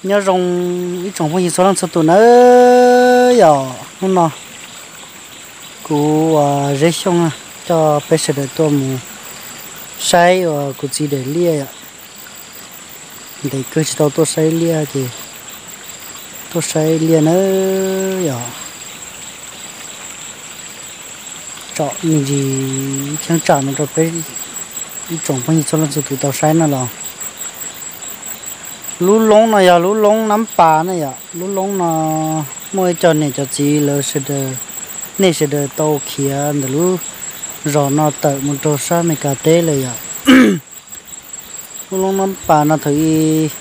Nyob zoo ib tsoom phooj ywg txhua leej txhua tus nawb yom. Hnub no kuv uas Zeb Xyooj coj peb sawv daws tuaj mus saib uas kuv txiv daim liaj yom. Ntev kawg tsis tau tuaj saib liaj ces tuaj saib liaj nawb yom. Tsom me ntsis cheeb tsam no rau peb ib tsoom phooj ywg txhua leej txhua tus tau saib no los. Lub loob no yog lub loob Nab Pas na yom. Lub loob no muaj ib co niam cov txiv lawv sawv daws, nej sawv daws tau khiav ntawm lub zos no tawm mus rau sab Amelikas teb lawm yom. Lub loob Nab Pas no thaum ub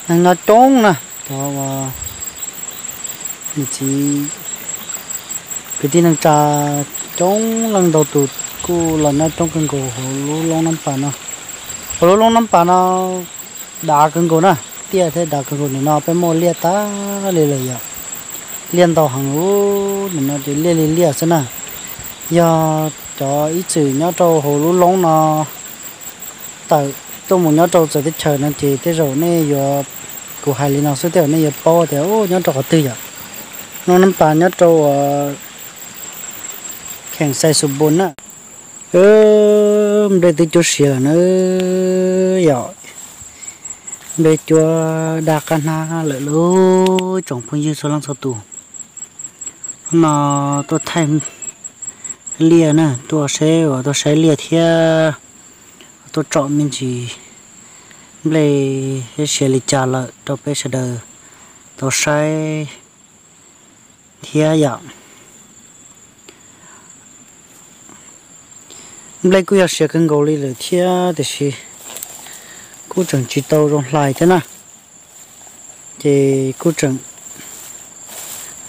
neeg nyob coob na, cov uas niam txiv kwv tij neej tsa coob leej ntau tus kuj los nyob coob kawg nkaus hauv lub loob Nab Pas no. Hauv lub loob Nab Pas no dav kawg nkaus na, tiaj thiab dav kawg nkaus. Nim no peb muaj liaj tas li lawm yom, liaj ntau heev ub, nim no ces liaj li liaj xwb na. Yog cov ib txwm nyob rau hauv lub loob no tawm tuaj mus nyob rau txawv teb chaws no ces tej zaum nej yuav, kuv hais li no xwb tej zaum nej yuav paub tias nyob rau qhov twg yom. Lub Nab Pas nyob rau kheem Xais Xus Npus na. Nplej twb cuab siav lawm na yom, nplej cuab daj qab hnab lawm lauj tsoom phooj ywg txhua leej txhua tus. Hnub no tuaj thaij liaj na, tuaj saib uas tuaj saib liaj thiab tuaj tsom me ntsis nplej siav li cas lawm rau peb sawv daws tau saib thiab yom. Nplej kuj yog siav kawg nkaus li lawm thiab tiam sis kuj tseem tsis tau zoo hlais thiab na, ces kuj tseem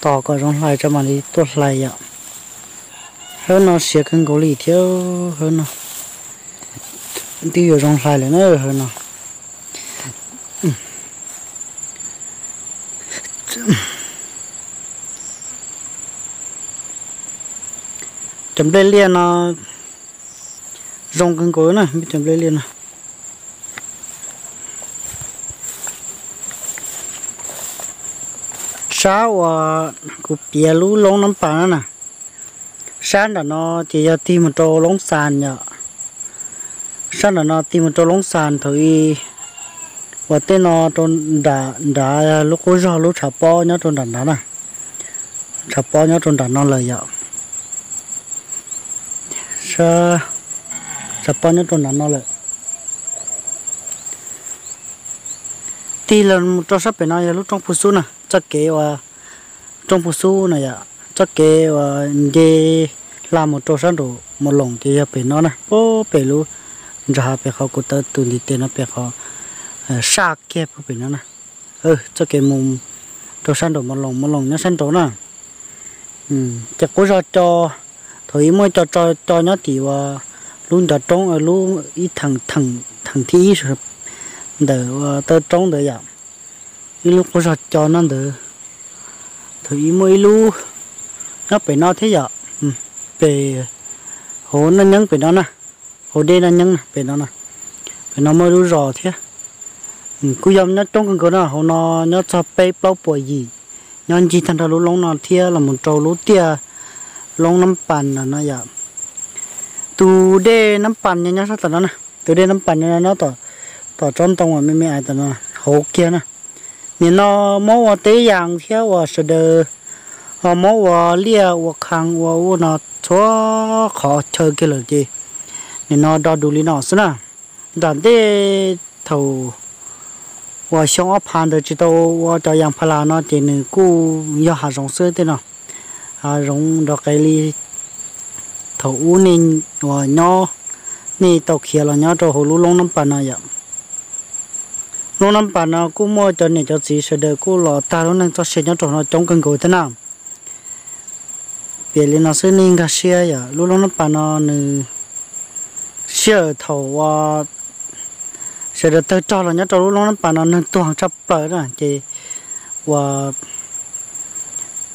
tos kom zoo hlais tso mam li tuaj hlais yom. Hawb no siav kawg nkaus li thiab, hawb no twb yuav zoo hlais lawm na, hawb no. Cov nplej liaj no zoo kawg nkaus na, cov nplej liaj no. Sab uas kuv piav lub loob Nab Pas no na, sab nram no ces yog tig mus rau Loob Xas yom. Sab nram no tig mus rau Loob Xas thaum ub, uas tej no rau nram nrad lub qub zog lub tshav pob nyob rau nram nrad na. Tshav pob nyob rau nram no lawm yom. Tshav pob nyob rau nram no lawm. Tig los rau sab pem no yog lub roob Phu Xub na, txoj kev uas roob Phu Xub na yom, txoj kev uas nce hla mus rau sab nraum Mos Loos ces yog pem no na, pem lub ntsa hav pem qhov kuv taw tus ntiv tes no pem qhov saj kiag pem no na. Txoj kev mus rau sab nraum Mos Loos, Mos Loos nyob sab nraud na. Ces qub zog co, thaum ub muaj co co nyob tim uas lub ncov roob lub ib theem, theem thib ib ntawm taw roob ntawd yom. Ib lub qub zog co no ntawd, thaum ub muaj ib lub nyob pem no thiab yom, pem hauv Naj Nyeeb pem no na, hauv dej Naj Nyeeb pem no na, pem no muaj ib lub zos thiab. Kuj yog nyob coob kawg nkaus na, hauv no nyob txog peb plaub puas yim, nyob ncig tag nrho lub loob no thiab los mus rau lub tiaj loob Nab Pas no yom. Tus dej Nab Pas nyob sab tom no na, tus dej Nab Pas nyob tom tsob ntoo uas me me ais tom no hauv kiag na. Nim no muab ua teb yas thiab uas sawv daws ho muab ua liaj ua kham ua ua no txhua qhov chaw kiag lawm ces nim no do du li no xwb na. Nram ntej thaum uas xyoo ob phav ntawd tsis tau ua cov yas pha las no ces nws kuj yog hav zoov xwb tej no, hav zoov nrov qees li. Thaum ub nej uas nyob, nej tau khiav los nyob rau hauv lub loob Nab Pas no yom. Lub Nab Pas no kuj muaj cov niam cov txiv sawv daws kuj los tag lub neej txoj sia nyob rau no coob kawg nkaus thiab na. Piav li no xwb nej nkag siab yom, lub loob Nab Pas no nws sij hawm thaum uas sawv daws tawg rog los nyob rau lub loob Nab Pas no neeg tuag tshaj plaws na ces uas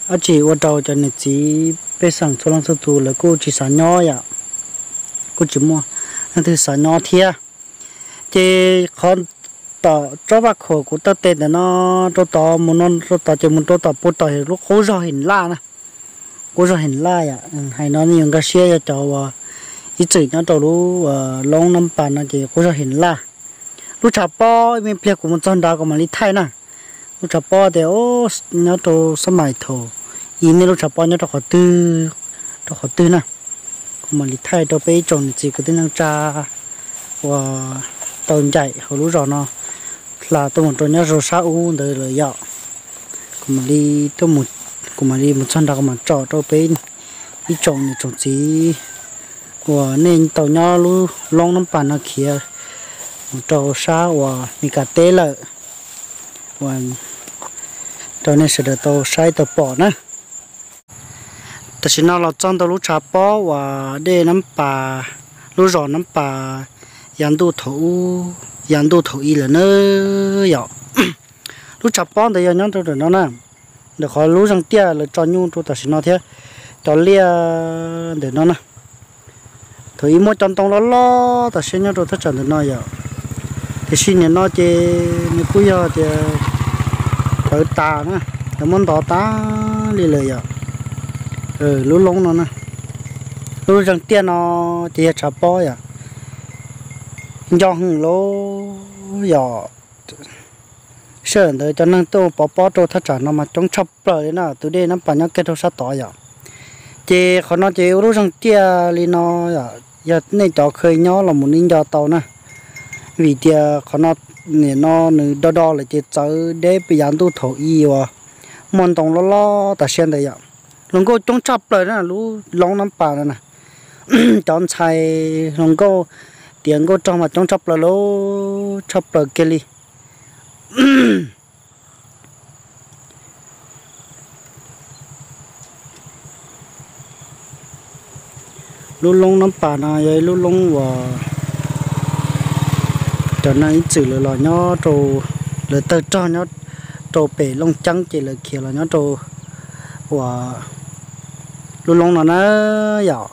dab tsi ua rau cov niam txiv pej xeem txhua leej txhua tus lawv kuj tsis xav nyob yom, kuj tsis muaj leej twg xav nyob thiab. Ces qhov tom tsob vaj khaum kuv taw tes ntawm no rau tod mus no rau tod ces mus rau tom puag tom lub qub zog Him Laj na. Qub zog Him Laj yom, hais no nej yuav nkag siab yog cov uas ib txwm nyob rau lub Loob Nab Pas no ces qub zog Him Laj. Lub tshav pob me pliag kuv mus txog nrad kuv mam li thaij na. Lub tshav pob tias nyob rau xab mais thaum ub nej lub tshav pob nyob rau qhov twg, rau qhov twg na. Kuv mam li thaij rau peb ib tsoom niam txiv kwv tij neej tsa uas tau ncaim hauv lub zos no hla tuaj mus rau nyob rau sab ub ntawd lawm yom. Kuv mam li tuaj mus, kuv mam li mus txog nrad kuv mam tsom rau peb ib tsoom niam tsoom txiv uas nej tau nyob lub Loob Nab Pas no khiav mus rau sab uas Mes Kas teb lawm, uas rau nej sawv daws tau saib tau pom na. Tam sim no los txog ntawm lub tshav pob uas dej Nab Pas, lub zos Nab Pas yav ntuj thaum ub, yav ntuj thaum ub lawm na yom. Lub tshav pob ntawd yog nyob rau ntawm no na, ntawm qhov lub zeeg tiaj lawv tso nyuj rau tam sim no thiab cov liaj ntawm no na. Thaum ub muaj cov ntoo loj loj tas siab nyob rau thaj tsam ntawm no yom. Tiam sis nim no ces nws kuj yog tias plawv tas na, lawv muab ntov tas li lawm yom. Lub Loob no na, lub zeeg tiaj no ces yog tshav pob yom. Nco heev li yom. Sij hawm ntawd cov neeg tuaj pov pob rau thaj tsam no mas coob tshaj plaws li na, tus dej Nab Pas nyob kiag rau sab tod yom. Ces qhov no ces ua lub zeeg tiaj li no yom, yog nej cov kheev nyob los mus nej nco tau na. Vim tias qhov no nim no nws do do lawm ces txawv deb yav ntuj thaum ub uas muaj ntoo loj loj tas siab ntawd yom. Hluas nkauj coob tshaj plaws na, lub Loob Nab Pas no na. Cov ntxhais hluas nkauj tiav nkauj rog mas coob tshaj plaws li, tshaj plaws kiag li. Lub Loob Nab Pas no yog ib lub loob uas cov neeg ib txwm lawv los nyob rau, lawv tawg rog nyob rau pem Looj Ceeb ces lawv khiav los nyob rau uas lub loob no na yom.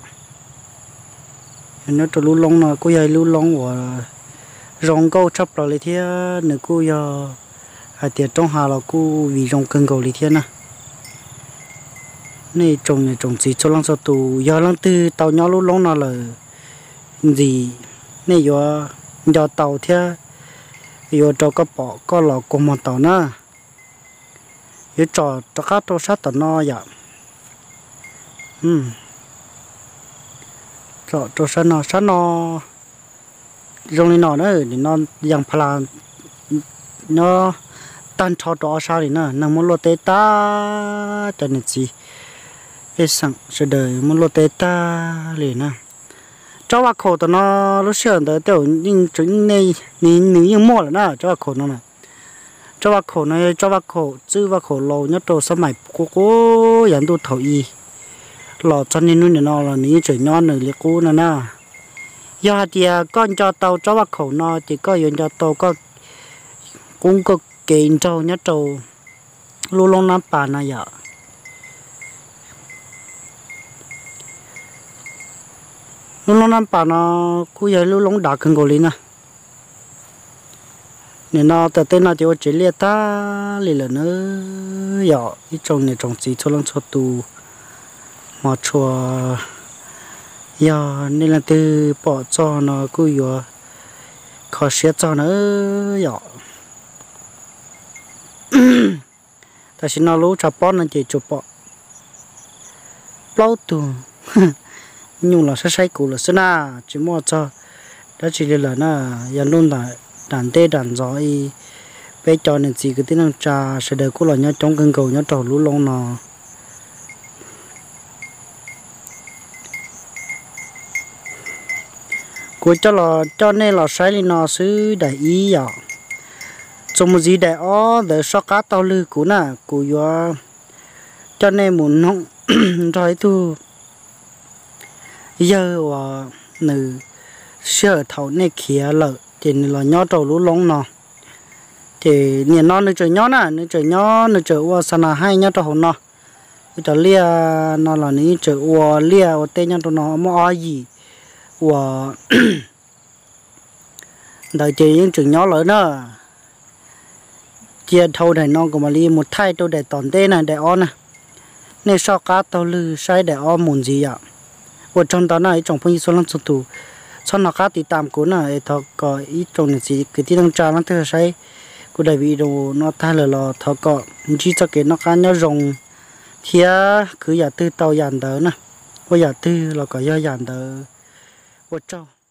Nyob rau lub loob no kuj yog ib lub loob uas zoo nkauj tshaj plaws li thiab nws kuj yog hais tias roob hav los kuj vim zoo kawg nkaus li thiab na. Nej tsoom niam tsoom txiv txhua leej txhua tus yog leej twg tau nyob lub loob no lawm ntxiv, nej yuav nco tau thiab yuav rau koj pom koj los kua muag tau na. Yuav tsom rov qab rau sab tom no yom. Tsom rau sab no, sab no zoo li no na, nim no yas phas las nyob tag nrho rau ob sab li na, neeg muab luaj teb tag, cov niam txiv pej xeem sawv daws muab luaj teb tag li na. Tsob vaj khaum tom no lub sij hawm ntawd tej zaum yeej tseem, nws yeej muaj lawm na, tsob vaj khaum no na. Tsob vaj khaum no yog tsob vaj khaum txwj vaj khaum laus nyob rau xab mais qub qub yav ntuj thaum ub los txog niaj hnub nim no los nws yeej tseem nyob nws li qub no na. Yog hais tias koj nco tau tsob vaj khaum no ces koj yuav nco tau koj qub koj kev nraug nyob rau lub loob Nab Pas no yom. Lub loob Nab Pas no kuj yog lub loob dav kawg nkaus li na. Nim no tom tej no ces ua tsev liaj tag li lawm na yom, ib tsoom niam tsoom txiv txhua leej txhua tus. Hmo tshua yog nej leej twg pom txog no kuj yuav kho siab txog na yom. Tam sim no lub tshav pob no ces tsuas pom plaub tug nyuj los saib saib kuv lawm xwb na, tsis muaj txog dab tsi li lawm na. Yog ntuj nram ntej nram ntxov ib, peb cov niam txiv kwv tij neej tsa sawv daws kuj los nyob coob kawg nkaus nyob rau hauv lub loob no. Kuv coj los coj nej los saib li no xwb daim ib yom. Txuas mus ntxiv daim ob ntawd soj qab taug lwg kuv na, kuv yuav coj nej mus noog nrog ib tug yawg uas nws sij hawm thaum nej khiav lawm ces nws los nyob rau lub loob no. Ces nim no nws tseem nyob na, nws tseem nyob, nws tseem ua xa nas haij nyob rau hauv no. Cov liaj no los nws yeej tseem ua liaj ua teb nyob rau no muaj ob yim uas ntawd ces yeej tseem nyob lawm na. Cia dhau daim no kuv mam li mus thaij rau daim tom ntej na, daim ob na. Nej soj qab taug lw saib daim ob mus ntxiv yom. Ua tsaug ntau na ib tsoom phooj ywg txhua leej txhua tus, txhob hnov qab tiv tam kuv na es thov kom ib tsoom niam txiv kwv tij neej tsa leej twg saib kuv daim video no tag lawm los thov kom ntsib txoj kev noj qab nyob zoo thiab khwv yam twg tau yam ntawd na, ua yam twg los kom yog yam ntawd. Ua tsaug.